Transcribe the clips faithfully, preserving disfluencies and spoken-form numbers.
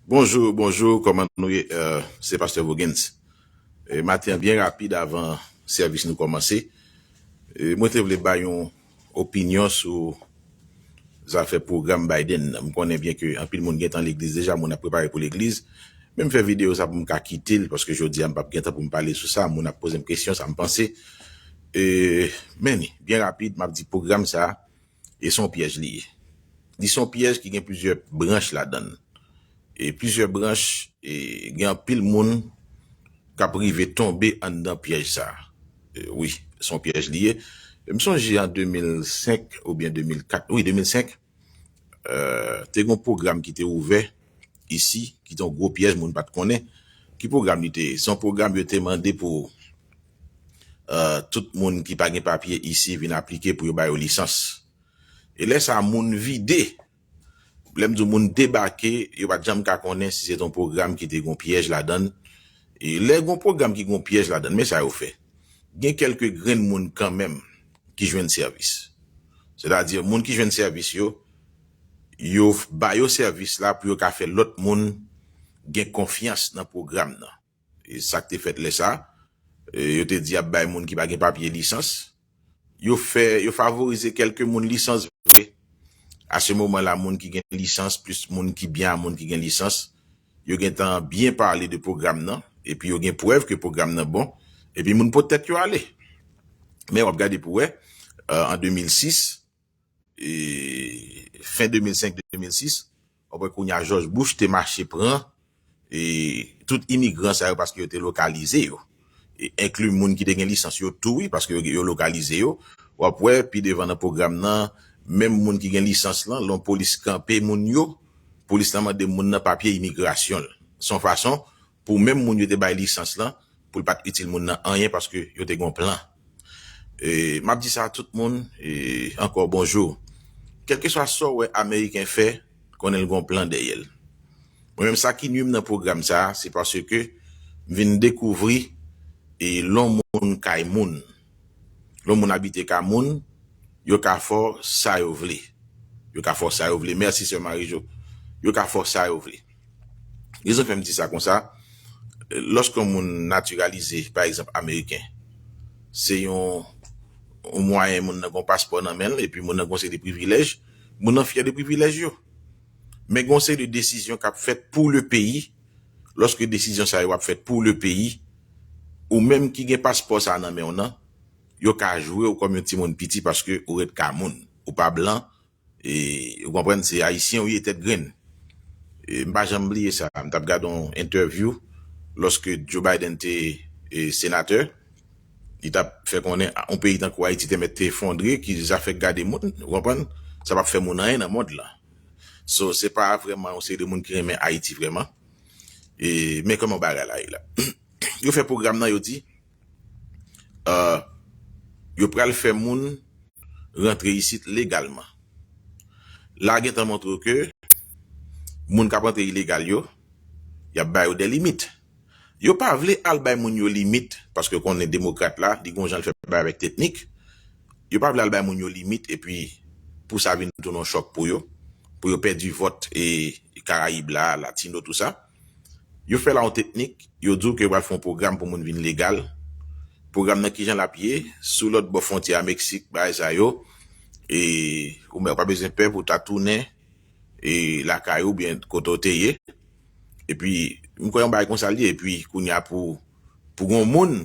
Bonjou, bonjou, kòman nou ye? Euh, se Pastè Voguens. E maten an, byen rapid avan sèvis nou kòmanse, e mwen te vle bay yon opinyon sou zafè pwogram Biden nan. M konnen byen ke anpil moun gentan legliz deja, moun ap prepare pou legliz. Men m fè videyo sa pou m ka kite l, paske jodi a m p ap gentan pou m pale sou sa, moun ap poze m kesyon, sa m panse. E, men, byen rapid, m ap di pwogram sa, e se yon pyèj li ye. Li se yon pyèj ki gen plizyè branch ladan l. E plizyè branch, e gen anpil moun k ap rive tonbe anndan pyèj sa. E wi, se yon pyèj li ye. E m sonje an de mil senk oubyen de mil kat, wi, de mil senk, euh, te gen yon pwogram ki te ouvè isi, ki te yon gwo pyèj, moun pa t konnen. Ki pwogram li te ye? Se yon pwogram yo te mande pou, euh, tout moun ki pa gen papye isi vin aplike pou yo ba yo lisans. E lè sa a, moun vide. Lè m di w moun debake, yo pa t janm ka konnen si se t yon pwogram ki te gen yon pyèj ladan l. E lè gen yon pwogram ki gen yon pyèj ladan l, men sa yo fè. Gen kèlke grenn moun kanmenm ki jwenn sèvis. Sètadi, moun ki jwenn sèvis yo, yo f- ba yo sèvis la pou yo ka fè lòt moun gen konfyans nan pwogram nan. E sa k te fèt lè sa, e yo te di y ap bay moun ki pa gen papye lisans. Yo fè, yo favorize kèlke moun lisans vre. A se moman la, moun ki gen lisans, plis moun ki byen a moun ki gen lisans, yo gentan byen pale de pwogram nan, epi yo gen prèv ke pwogram nan bon, epi moun pot tèt yo ale. Men w ap gade pou wè, euh, an de mil sis, e fen de mil senk, de mil sis, w ap wè kounye a George Bush te mache pran, e tout imigran sa yo paske yo te lokalize yo. E enkli moun ki te gen lisans yo tou, wi, paske yo, yo lokalize yo. W ap wè pi devan nan pwogram nan, menm moun ki gen lisans lan, lè yon polis kanpe moun yo, polis lan mande moun nan papye imigrasyon l. Se yon fason pou menm moun yo te bay lisans lan, pou l pa t itil moun nan anyen paske yo te gen yon plan. E, m ap di sa a tout moun, e, ankò bonjou. Kèlkeswa sa w wè Ameriken fè, konnen l gen yon plan dèyè l. Mwen menm, sa ki nwi m nan pwogram sa a, se paske m vin dekouvri, e, lè yon moun kay moun. Lè yon moun abite kay moun, yo ka fè w sa yo vle. Yo ka fè w sa yo vle. Mèsi, sè Marijo. Yo ka fè w sa yo vle. Rezon fè m di sa konsa, lòske yon moun natiralize, pa egzanp, ameriken, se yon, yon mwayen moun nan gen yon paspò nan men l, epi moun nan gen yon seri de privilèj, moun nan fyè de privilèj yo. Men gen yon seri de desizyon k ap fèt pou le peyi, lòske desizyon sa yo ap fèt pou le peyi, ou menm ki gen paspò sa nan men w nan, yo ka jwe w kòm yon timoun piti paske ou ret ka moun, ou pa blan, e, ou konprann, se ayisyen ou ye tèt grenn. E, m pa janm bliye sa. M t ap gade yon entèvyou lòske Joe Biden te, e, senatè. Li t ap fè konnen yon peyi tankou Ayiti te mèt te efondre, ki zafè gade moun, ou konprann? Sa p ap fè moun anyen nan mond lan. So, se pa vrèman yon seri de moun ki renmen Ayiti vrèman. E, men kòman bagay la ye la? Yo fè pwogram nan, yo di, euh, yo pral fè moun rantre isit legalman. La gentan montre w ke moun k ap rantre ilegal yo, y ap ba yo de limit. Yo pa vle al bay moun yo limit, paske konnen demokrat la, li gon jan l fè bagay avèk teknik. Yo pa vle al bay moun yo limit, epi pou sa vin tounen yon chòk pou yo, pou yo pèdi vòt e Karayib la, Latino, tou sa. Yo fè la yon teknik, yo di w ke yo pral fè yon pwogram pou moun vin legal. Pwogram nan kijan l ap ye, sou lòt bò fwontyè a Meksik, bagay sa yo, e ou menm pa bezwen pè pou w ta tounen, e lakay ou byen kote w te ye. Epi, m kwè yon bagay konsa l ye, epi kounye a pou, pou gon moun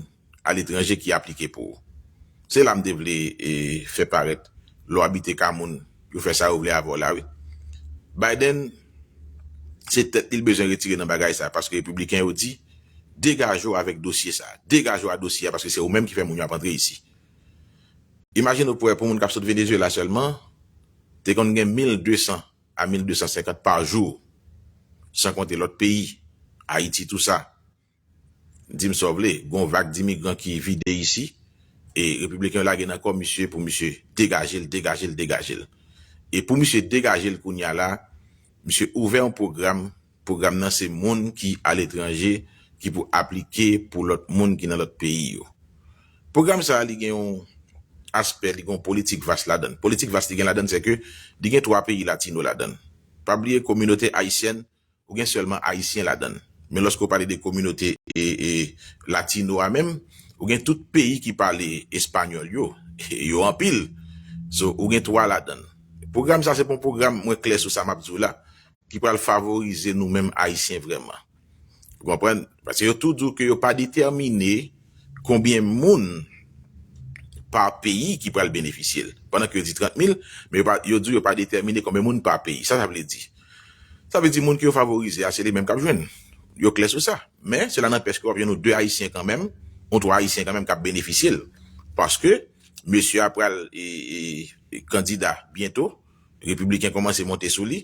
aletranje ki aplike pou ou. Se la m te vle, e, fè parèt, lè w abite ka moun, yo fè sa yo vle avè w la, wi. Biden, se tèt li l bezwen retire nan bagay sa, paske repibliken yo di, degaje w avèk dosye sa. Degaje w a dosye a, paske se ou menm ki fè moun yo ap antre isi. Imajine w pou wè pou moun k ap sot Venezuela sèlman, te konn gen mil de san a mil de san senkant pa jou, san konte lòt peyi, Ayiti, tou sa. Di m sa w vle, gon vag d imigran ki vide isi, e repibliken yo lage nan kò misye pou misye degaje l, degaje l, degaje l. E pou misye degaje l kounye a la, misye ouvè yon pwogram, pwogram nan se moun ki aletranje ki pou aplike pou lòt moun ki nan lòt peyi yo. Pwogram sa a, li gen yon aspè, li gen yon politik vas ladan l. Politik vas li gen ladan l, se ke li gen twa peyi latino ladan l. Pa bliye kominote ayisyèn, ou gen sèlman Ayisyen ladan l. Men lòske w pale de kominote e, e, latino a menm, ou gen tout peyi ki pale espanyòl yo, yo anpil. So, ou gen twa ladan l. Pwogram sa se pa yon pwogram, mwen klè sou sa m ap di w la, ki pral favorize nou menm Ayisyen vrèman. Ou konprann? Paske yo tou di w ke yo pa detèmine konbyen moun pa peyi ki pral benefisye l. Pandan ke yo di trant mil, men yo pa, yo di w yo pa detèmine konbyen moun pa peyi. Sa sa vle di? Sa vle di moun ke yo favorize a, se li menm k ap jwenn. Yo klè sou sa. Men, sela nanpèch ke w ap jwenn yon de Ayisyen kanmenm, yon twa Ayisyen kanmenm k ap benefisye l. Paske, mesye a pral e, e, e, kandida byento, repibliken kòmanse monte sou li,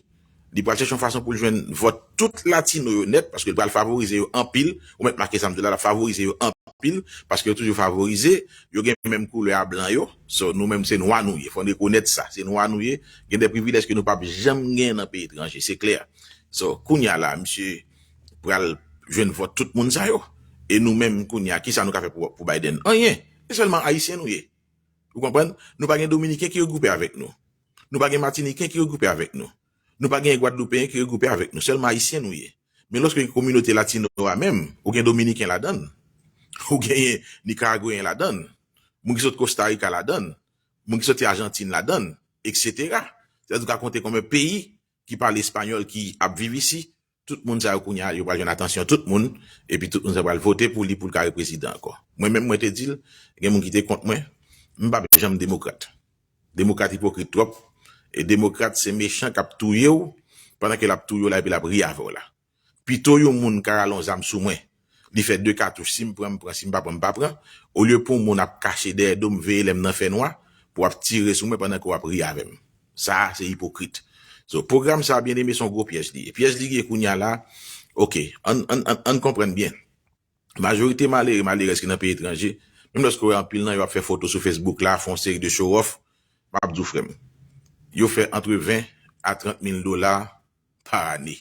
li pral chèche yon fason pou l jwenn vòt tout latino yo nèt, paske l pral favorize yo anpil, ou mèt make sa m di w la, l ap favorize yo anpil, paske yo toujou favorize, yo gen menm koulè a blan yo, so nou menm se nwa nou ye, fò n rekonèt sa, se nwa nou ye, gen de privilèj ke nou p ap janm gen nan peyi etranje, se klè. So, kounye a la, misye pral jwenn vòt tout moun sa yo, e nou menm kounye a, kisa nou ka fè pou, pou Biden? Anyen, se sèlman Ayisyen nou ye. Ou konprann? Nou pa gen Dominiken ki regwoupe avèk nou. Nou pa gen Matiniken ki regwoupe avèk nou. Nou pa gen Gwadloupeyen ki regwoupe avèk nou. Sèlman Ayisyen nou ye. Men lòske gen kominote latino a menm, ou gen Dominiken ladan l. Ou genyen Nikaragweyen ladan l. Moun ki sot Kosta Rika ladan l. Moun ki soti Ajantin ladan l, etsetera. Sètadi ou ka konte konbyen peyi ki pale espanyòl ki ap viv isi, tout moun sa yo kounye a, yo pral jwenn atansyon tout moun, epi tout moun sa yo pral vote pou li pou l ka reprezidan ankò. Mwen menm, mwen te di l, gen moun ki te kont mwen, m p ap janm demokrat. Demokrat ipokrit twòp, e demokrat se mechan k ap touye w, pandan ke l ap touye w la, epi l ap ri avè w la. Pito yon moun ka rale yon zam sou mwen, li fè de katouch, si m pran, m pran, si m pa pran, m pa pran, olye pou yon moun ap kache dèyè do m, veye lè m nan fènwa, pou w ap tire sou mwen pandan ke w ap ri avè m. Sa a, se ipokrit. So, pwogram sa a, byeneme, se yon gwo pyèj li ye. Pyèj li ye kounye a la, oke, ann, ann, ann, ann konprann byen. Majorite malere, malerèz ki nan peyi etranje, menm lòske w wè anpil nan yo ap fè foto sou Facebook la, fè yon seri de show off, m ap di w, frè m, yo fè antre ven a trant mil dola pa ane.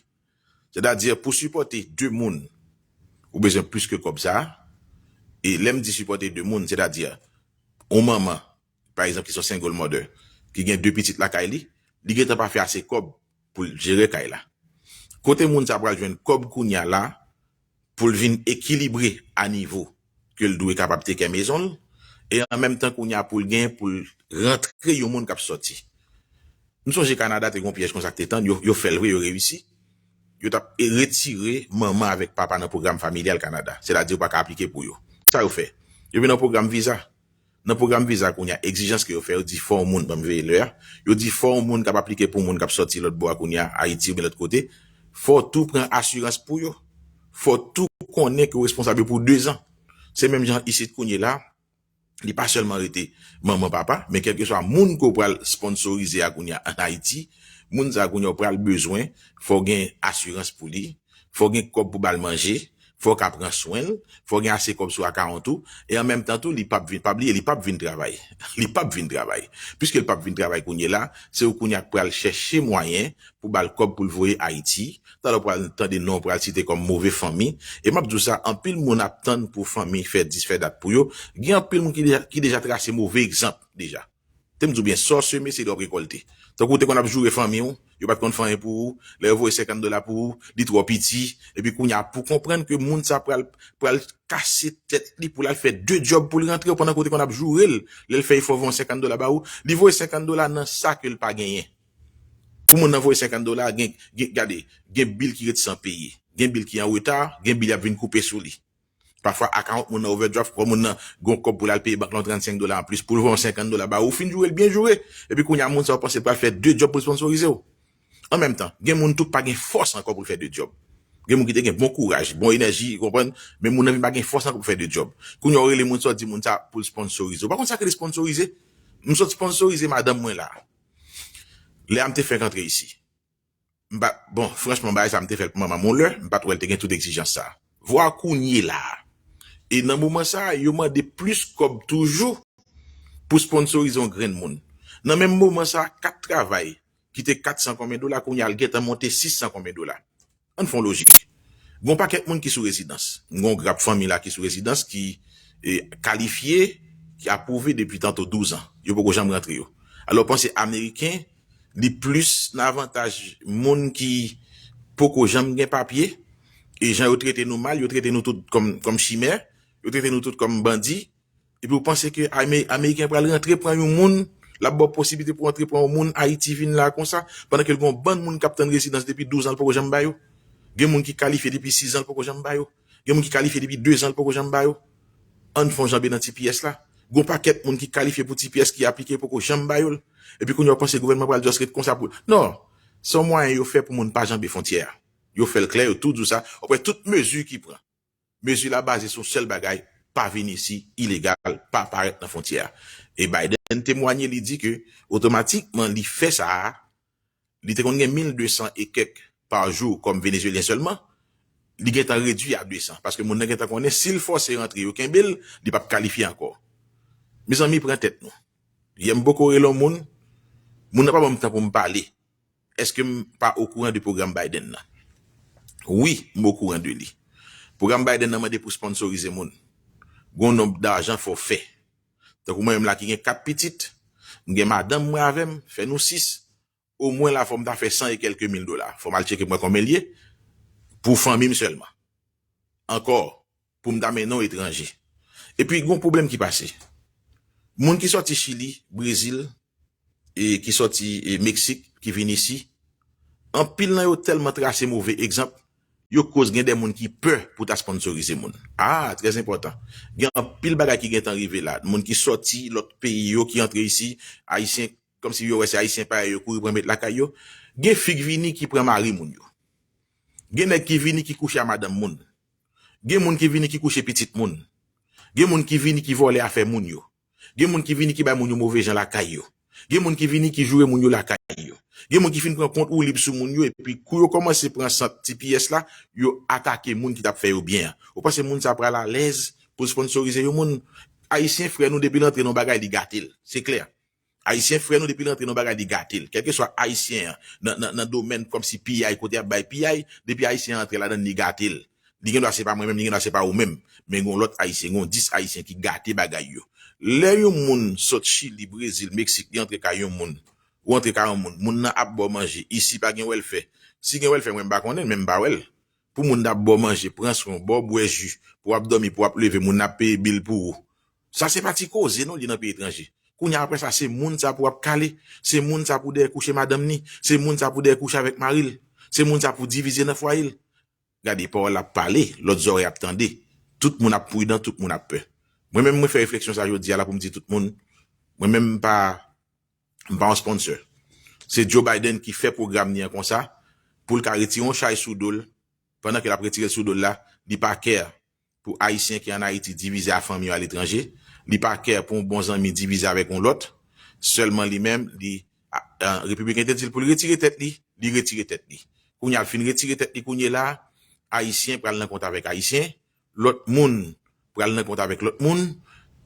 Sètadi, pou sipòte de moun, ou bezwen plis ke kòb sa a. E lè m di sipòte de moun, sètadi, yon manman, pa egzanp, ki se yon single mother, ki gen de pitit lakay li, li gentan pa fè ase kòb pou l jere kay la. Kote moun sa pral jwenn kòb kounye a la, pou l vin ekilibre a nivo ke l dwe kapab take care mezon l, e an menm tan kounye a pou l gen, pou l rantre yon moun k ap sòti. M sonje Kanada te gen yon pyèj konsa k te tann, yo, yo fè l vre, yo reyisi. Yo t ap retire manman avèk papa nan pwogram familyal Kanada. Sètadi yo pa ka aplike pou yo. Sa yo fè? Yo vin nan pwogram viza. Nan pwogram viza kounye a, egzijans ke yo fè, yo di fò yon moun, ban m veye lè a, yo di fò yon moun k ap aplike pou moun k ap sòti lòt bò a kounye a, Ayiti oubyen lòt kote, fò w tou pran asirans pou yo. Fò w tou konnen ke w responsab yo pou de zan. Se menm jan isit kounye la, li pa sèlman rete manman, papa, men kèlkeswa moun ke w pral sponsorize a kounye a ann Ayiti, moun sa a kounye a w pral bezwen, fò w gen asirans pou li, fò w gen kòb pou ba l manje, fò w ka pran swen l, fò w gen ase kòb sou akawont ou, e an menm tan tou, li p ap vin, pa bliye, li p ap vin travay. Li p ap vin travay. Piske l p ap vin travay kounye la, se ou kounye a k pral chèche mwayen pou ba l kòb pou l voye Ayiti. Talè w pral tande non w pral site kòm move fanmi. E m ap di w sa, anpil moun ap tann pou fanmi fè dis, fè dat pou yo. Gen anpil moun ki deja, ki deja trase move egzanp deja. Te m di w byen, sa w seme, se li w ap rekòlte. Tankou w te konn ap joure fanmi w, yo pa t konn fè anyen pou ou, lè yo voye senkant dola pou ou, li twò piti, epi kounye a, pou konprann ke moun sa pral, pral kase tèt li pou l al fè de djòb pou l rantre, pandan ke w te konn ap joure l, lè l fè efò voye yon senkant dola ba ou, li voye senkant dola nan sa ke l pa genyen. Pou moun nan voye senkant dola, gen, gen, gade, gen bil ki ret san peye, gen bil ki an reta, gen bil y ap vin koupe sou li. Pafwa, akawont moun nan overdraft, fò moun nan gon kòb pou l al peye bank lan trannsenk dola anplis, pou l voye yon senkant dola ba ou, ou fin joure l byen joure. Epi kounye a, moun sa yo panse l pral fè de djòb pou l sponsorize w. An menm tan, gen moun tou k pa gen fòs ankò pou l fè de djòb. Gen moun ki te gen bon kouraj, bon enèji, ou konprann, men moun nan vin pa gen fòs ankò pou fè de djòb. Kounye a, w rele moun sa, w di moun sa pou l sponsorize w. Ou pa konn sa k rele sponsorize? M sot sponsorize madanm mwen la. Lè a m te fenk antre isi. M pa, bon, franchman, bagay sa m te fè l pou manman m yon lè, m pa t wè l te gen tout egzijans sa. Vwa kounye la. E nan moman sa, yo mande plis kòb toujou pou sponsorize yon grenn moun. Nan menm moman sa, kat travay ki te kat san konbyen dola, kounye a l gentan monte sis san konbyen dola. Ann fè yon lojik. Gon pakèt moun ki sou rezidans. Gon grap fanmi la ki sou rezidans ki e, kalifye, ki apwouve depi tanto douz an. Yo poko janm rantre yo. Alò, panse Ameriken, li plis nan avantaj moun ki poko janm gen papye, e jan yo trete nou mal, yo trete nou tout kòm, kòm chimè, yo trete nou tout kòm bandi, epi w panse ke Ame-, Ameriken pral rantre pran yon moun, l ap ba w posiblite pou w antre pran yon moun Ayiti vin la konsa, pandan ke l gen yon bann moun k ap tann rezidans depi douz an, l poko janm ba yo. Gen moun ki kalifye depi sis an, l poko janm ba yo. Gen moun ki kalifye depi de zan, l poko janm ba yo. Ann fè yon janbe nan T P S la. Gen yon pakèt moun ki kalifye pou T P S ki aplike, poko janm ba yo l. Epi kounye a w panse gouvènman pral just ret konsa pou. Non. Se yon mwayen yo fè pou moun pa janbe fwontyè a. Yo fè l klè, yo tou di w sa. Ou wè tout mezi ki pran. Mezi la baze sou sèl bagay, pa vin isi ilegal, pa parèt nan fwontyè a. E Biden temwanye, li di ke otomatikman li fè sa a, li te konn gen mil de san e kèk pa jou kòm Venezuelyen sèlman, li gentan redui a de san. Paske moun nan gentan konnen, si l fòse rantre, yo kenbe l, li p ap kalifye ankò. Mezanmi, pran tèt nou. Yè m poko rele yon moun, moun nan pa ban m tan pou m pale. Èske m pa okouran de pwogram Biden nan? Wi, m okouran de li. Pwogram Biden nan mande pou sponsorize moun. Gon nonb dajan fò fè. Tankou mwen menm la ki gen kat pitit, m gen madanm mwen avè m, fè nou sis, omwen la fò m ta fè san e kèlke mil dola. Fò m al tcheke mwen konbyen l ye, pou fanmi m sèlman. Ankò, pou m ta mennen yon etranje. Epi, gon pwoblèm ki pase. Moun ki sòti Chili, Brezil, e ki sòti, e, Meksik, ki vin isi, anpil nan yo tèlman trase move egzanp, yo koz gen de moun ki pè pou ta sponsorize moun. Ah, trè enpòtan. Gen anpil bagay ki gentan rive la. Moun ki sòti lòt peyi yo, ki antre isi, Ayisyen, kòmsi yo wè se Ayisyen parèy, yo kouri pran met lakay yo. Gen fi k vini ki pran mari moun yo. Gen nèg ki vini ki kouche a madanm moun. Gen moun ki vini ki kouche pitit moun. Gen moun ki vini ki vòlè afè moun yo. Gen moun ki vini ki bay moun yo move jan lakay yo. Gen moun ki vini ki joure moun yo lakay yo. Gen moun ki fin pran kont woulib sou moun yo, epi kou yo kòmanse pran sant T P S la, yo atake moun ki t ap fè yo byen an. Ou panse moun sa pral alèz pou l sponsorize yon moun? Ayisyen frè nou, depi l antre nan yon bagay, li gate l. Se klè. Ayisyen frè nou, depi l antre nan yon bagay, li gate l. Kèlkeswa Ayisyen an, nan, nan, nan domèn kòmsi piyay, kote y ap bay piyay, depi Ayisyen an antre ladan l, li gate l. Li gen dwa se pa mwen menm, li gen dwa se pa ou menm. Men gen yon lòt Ayisyen, gen yon dis Ayisyen ki gate bagay yo. Lè yon moun sot Chili, Brezil, Meksik, li antre kay yon moun, ou antre kay yon moun, moun nan ap ba w manje, isi pa gen wèlfè. Si gen wèlfè, mwen m pa konnen, men m pa wè l. Pou moun nan ap ba w manje, pran swen w, ba w bwè ji, pou w ap dòmi, pou w ap leve, moun nan ap peye bil pou ou. Sa se pa ti koze non, li nan peyi etranje. Kounye a, apre sa, se moun sa pou w ap kale, se moun sa pou dèyè kouche madanm ni, se moun sa pou dèyè kouche avèk mari l, se moun sa pou divize nan fwaye l. Gade, pawòl la ap pale, lòt zòrèy ap tande. Tout moun ap pridan, tout moun ap pè. Mwen menm, mwen fè refleksyon sa jodi a la pou m di tout moun, mwen menm m pa, m pa yon sponsor. Se Joe Biden ki fè pwogram ni an konsa, pou l ka retire yon chay sou do l, pandan ke l ap retire l sou do l la, li pa care pou Ayisyen ki ann Ayiti divize a fanmi yo aletranje, li pa care pou yon bon zanmi divize avèk yon lòt, sèlman li menm, li, a, a, Repibliken te di l pou l retire tèt li, li retire tèt li. Kounye a, l fin retire tèt li kounye la, Ayisyen pral nan kont avèk Ayisyen, lòt moun pral nan kont avèk lòt moun,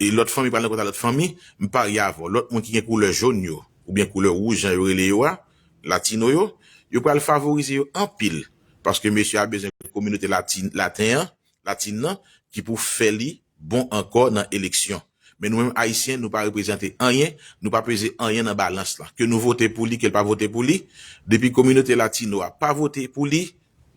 e lòt fanmi pral nan kont a lòt fanmi, m parye avè w, lòt moun ki gen koulè jòn yo, oubyen koulè wouj jan yo rele yo a, latino yo, yo pral favorize yo anpil, paske mesye a bezwen kominote latin, laten an, latin nan, ki pou fè li bon ankò nan eleksyon. Men nou menm Ayisyen, nou pa reprezante anyen, nou pa peze anyen nan balans lan. Ke nou vote pou li, ke l pa vote pou li, depi kominote latino a pa vote pou li,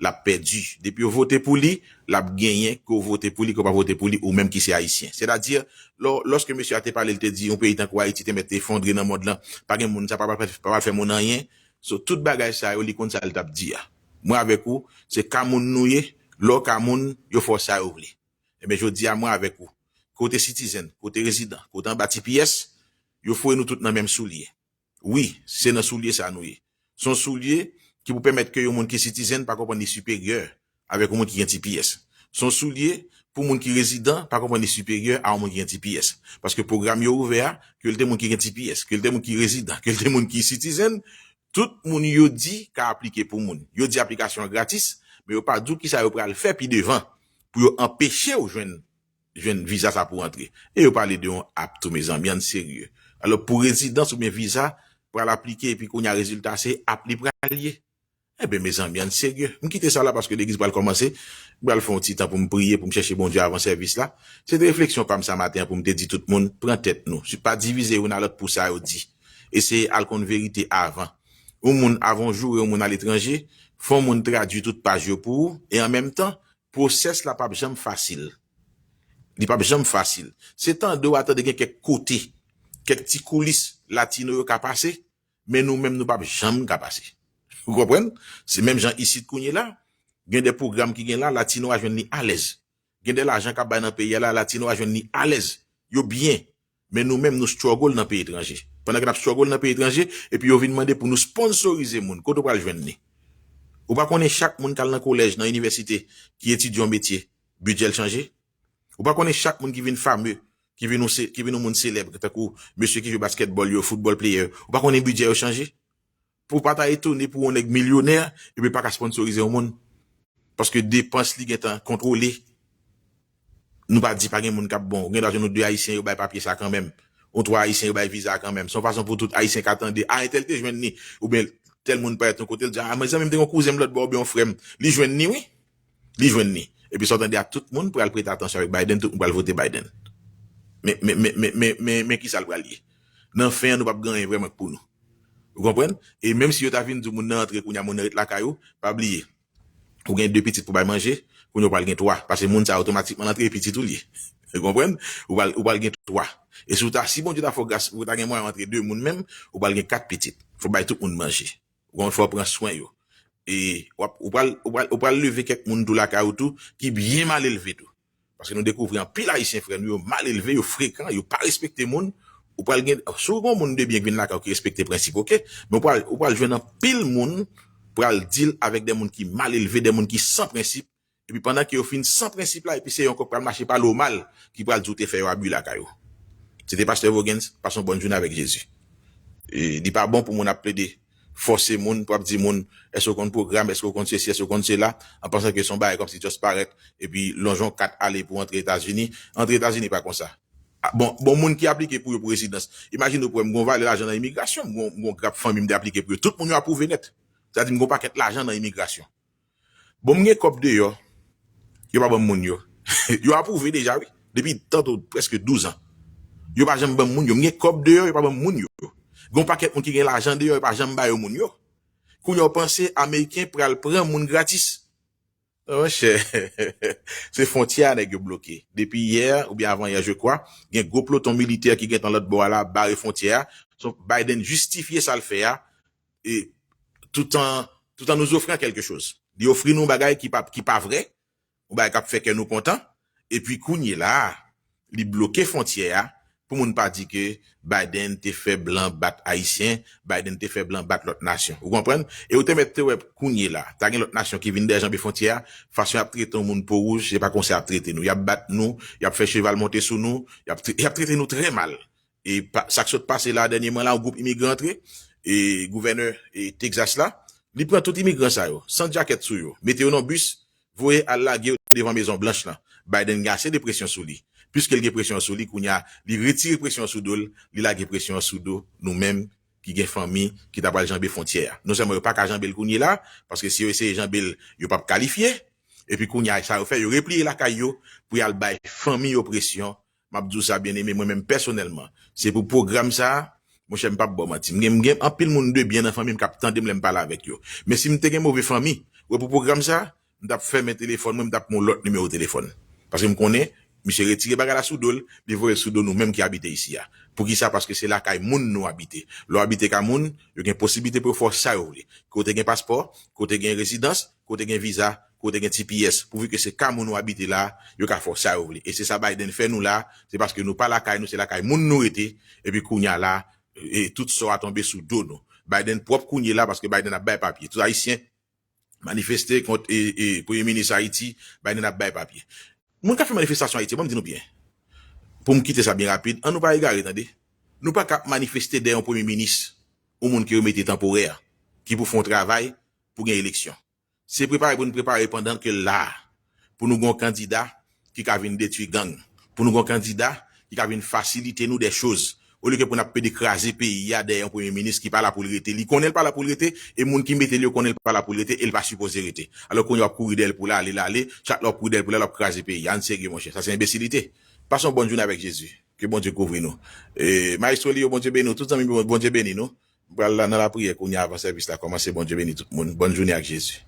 l ap pèdi. Depi yo vote pou li, l ap genyen, ke w vote pou li, ke w pa vote pou li, ou menm ki se Ayisyen. Sètadi, lò, lòske mesye a te pale, l te di yon peyi tankou Ayiti te mèt efondre nan mond lan, pa gen moun, sa pa pral fè, pa pral fè moun anyen. So, tout bagay sa yo, li konn sa l t ap di a. Mwen avèk ou, se ka moun nou ye, lè w ka moun, yo fè w sa yo vle. Ebyen, jodi a, mwen avèk ou, ke w te citizen, ke w te rezidan, ke w te anba T P S, yo foure nou tout nan menm soulye. Wi, se nan soulye sa nou ye. Se yon soulye ki pou pèmèt ke yon moun ki citizen pa konprann li siperyè avèk yon moun ki gen T P S. Se yon soulye pou moun ki rezidan pa konprann li siperyè a yon moun ki gen T P S. Paske pwogram yo ouvè a, ke l te moun ki gen T P S, ke l te moun ki rezidan, ke l te moun ki citizen, tout moun yo di ka aplike pou moun. Yo di aplikasyon an gratis, men yo pa di w kisa yo pral fè pi devan pou yo anpeche w jwenn jwenn viza sa pou w antre. E yo pale de yon app tou, mezanmi, ann serye. Alò, pou rezidans oubyen viza, pral aplike, epi kounye a rezilta se app li pral ye. Enben, mezanmi, ann serye. M kite sa la paske legliz pral kòmanse. M pral fè yon ti tan pou m priye, pou m chèche Bondye avan sèvis la. Se te refleksyon pa m sa maten an pou m te di tout moun, pran tèt nou. Pa divize youn a lòt pou sa yo di. Eseye al konn verite avan. Yon moun, avan w joure yon moun aletranje, Fè yon moun tradui tout paj yo pou ou, e an menm tan, pwosès la p ap janm fasil. Li p ap janm fasil. Se tande w a tande gen kèk kote, kèk ti koulis latino yo ka pase, men nou menm nou p ap janm ka pase. Ou konprann? Se menm jan isit kounye la, gen de pwogram ki gen la, latino a jwenn li alèz. Gen de lajan k ap bay nan peyi a la, latino a jwenn li alèz. Yo byen. Men nou menm nou struggle nan peyi etranje. Pandan ke n ap struggle nan peyi etranje, epi yo vin mande pou nou sponsorize moun, kote w pral jwenn li? Ou pa konnen chak moun k al nan kolèj, nan inivèsite, ki etidye yon metye, bidjè l chanje? Ou pa konnen chak moun ki vin fame, ki vin yon se-, ki vin yon moun selèb, tankou mesye ki jwe basketball yo, football player, ou pa konnen bidjè yo chanje? Pou w pa ta etone pou yon nèg milyonè, epi pa ka sponsorize yon moun. Paske depans li gentan kontwole. Nou pa di pa gen moun k ap bon. Ou gen dwa jwenn yon de Ayisyen, yo bay papye sa kanmenm. Yon twa Ayisyen, yo bay viza a kanmenm. Se yon fason pou tout Ayisyen ka tande, a, entèl te jwenn li. Oubyen tèl moun parèt yon kote, l di, a, mezanmi, m te gen yon kouzen m lòt bò, oubyen yon frè m. Li jwenn li, wi. Li jwenn li. Epi sa w tande a, tout moun pral prete atansyon avèk Biden, tout moun pral vote Biden. Men, men, men, men, men, men, men kisa l pral ye? Nan fen an, nou p ap gen anyen vrèman k pou nou. Ou konprann? E menm si yo ta vin di w moun nan antre kounye a, moun nan ret lakay ou, pa bliye. Ou gen de pitit pou bay manje, kounye a w pral gen twa. Paske moun sa a otomatikman l antre, e pitit ou l ye. Ou konprann? Ou pral, ou pral gen twa. E si w ta, si Bondye ta fè w gras, ou ta gen mwayen antre de moun menm, ou pral gen kat pitit. Fò w bay tout moun manje. Ou konprann? Fò w pran swen yo. E w ap, ou pral, ou pral, ou pral leve kèk moun tou lakay ou tou, ki byen mal elve tou. Paske nou dekouvri anpil Ayisyen frè nou, yo mal elve, yo frekan, yo pa respekte moun. Ou pral gen, si w gen yon moun de byen k vin lakay ou ki respekte prensip, oke. Men ou pral, ou pral jwenn anpil moun pral deal avèk de moun ki mal elve, de moun ki san prensip. Epi pandan ke yo fin san prensip la, epi se yo ankò k pral mache pale w mal, ki pral di w te fè yo abi lakay ou. Se te pastè Voguens, pase yon bòn jounen avèk Jezi. E li pa bon pou moun ap plede fòse moun, pou ap di moun, èske w konn pwogram, èske w konn sesi, èske w konn sela, an pansan ke se yon bagay kòmsi just parèt, epi lonje yon kat ale pou antre Etazini. Antre Etazini pa konsa. A, bon, bon, moun ki aplike pou yo pou rezidans. Imajine w pou wè m gen yon valè lajan nan imigrasyon, m gen yon, m gen yon grap fanmi m te aplike pou yo. Tout moun yo apwouve nèt. Sa di m gen yon pakèt lajan nan imigrasyon. Bon, m gen kòb deyò, yo pa ban m moun yo. Yo apwouve deja, wi. Depi tanto prèske douz an. Yo pa janm ban m moun yo. M gen kòb deyò, yo pa ban m moun yo. Gen yon pakèt moun ki gen lajan deyò, yo pa janm ba yo moun yo. Kounye a w panse Ameriken pral pran moun gratis? Monchè, se fwontyè a nèg yo bloke. Depi yè oubyen avan yè, je crois, gen gwo ploton militè ki gentan lòt bò a la, bare fwontyè a. So, Biden jistifye sa l fè a, e, tout en, tout en nous offrant quelque chose. Li ofri nou yon bagay ki pa, ki pa vrè, yon bagay k ap fè kè nou kontan, epi kounye la a, li bloke fwontyè a, pou moun pa di ke Biden te fè blan bat Ayisyen, Biden te fè blan bat lòt nasyon. Ou konprann? E ou te mèt te wè kounye la, ta gen lòt nasyon ki vin dèyè janbe fwontyè a, fason y ap trete yon moun po wouj, se pa konsa y ap trete nou. Y ap bat nou, y ap fè cheval monte sou nou, y ap, y ap trete nou trè mal. E pa, sa k sot pase la dènyèman la, yon gwoup imigran antre, e gouvènè, e Texas la, li pran tout imigran sa yo, san djakèt sou yo, mete yo nan bis, voye al lage yo devan Mezon Blanch lan. Biden gen ase de presyon sou li. Piske l gen presyon sou li, kounye a, li retire presyon an sou do l, li lage presyon an sou do nou menm ki gen fanmi ki ta pral janbe fwontyè a. Non sèlman yo pa ka janbe l kounye la, paske si yo eseye janbe l, yo p ap kalifye. Epi kounye a, sa yo fè, yo repliye lakay yo pou y al bay fanmi yo presyon. M ap di w sa, byeneme, mwen menm pèsonèlman, se pou pwogram sa a, monchè, m p ap ba w manti. M gen, m gen anpil moun de byen nan fanmi m k ap tande m lè m pale avèk yo. Men si m te gen move fanmi, wè, pou pwogram sa a, m t ap fèmen telefòn mwen, m t ap pran yon lòt nimewo telefòn. Paske m konnen, misye retire bagay la sou do l, li voye l sou do nou menm ki abite isi a. Poukisa? Paske se lakay moun nou abite. Lè w abite ka moun, yo gen posiblite pou yo fè w sa yo vle. Ke w te gen paspò, ke w te gen rezidans, ke w te gen viza, ke w te gen T P S. Pouvi ke se ka moun ou abite la, yo ka fè w sa yo vle. E se sa Biden fè nou la, se paske nou pa lakay nou, se lakay moun nou rete. Epi kounye a la, e tout sò a tonbe sou do nou. Biden pwòp kounye la, paske Biden ap bay papye. Tout Ayisyen manifeste kont, e, e, premye minis Ayiti, Biden ap bay papye. Moun k ap fè manifestasyon Ayiti, ban m di nou byen. Pou m kite sa byen rapid, ann nou pa egare, tande. Nou pa ka ap manifeste dèyè yon premye minis, yon moun ke yo mete tanporè, ki pou fè yon travay pou gen eleksyon. Se prepare pou n prepare pandan ke l la a. Pou nou gen yon kandida ki ka vin detwi gang. Pou nou gen yon kandida ki ka vin fasilite nou de choz. Olye ke pou n ap pede kraze peyi a dèyè yon premye minis ki pa la pou l rete. Li konnen l pa la pou l rete, e moun ki mete l yo konnen l pa la pou l rete, e l pa sipoze rete. Alò kounye a w ap kouri dèyè l pou l ale, l ale, chak lè w ap kouri dèyè l pou l ale, w ap kraze peyi a. Ann serye, monchè, sa se enbesilite. Pase yon bòn jounen avèk Jezi. Ke Bondye kouvri nou. E, Maestro Lio, Bondye beni w. Tout zanmi m yo, Bondye beni nou. M pral la nan lapriyè kounye a avan sèvis la kòmanse. Bondye beni tout moun. Bòn jounen ak Jezi.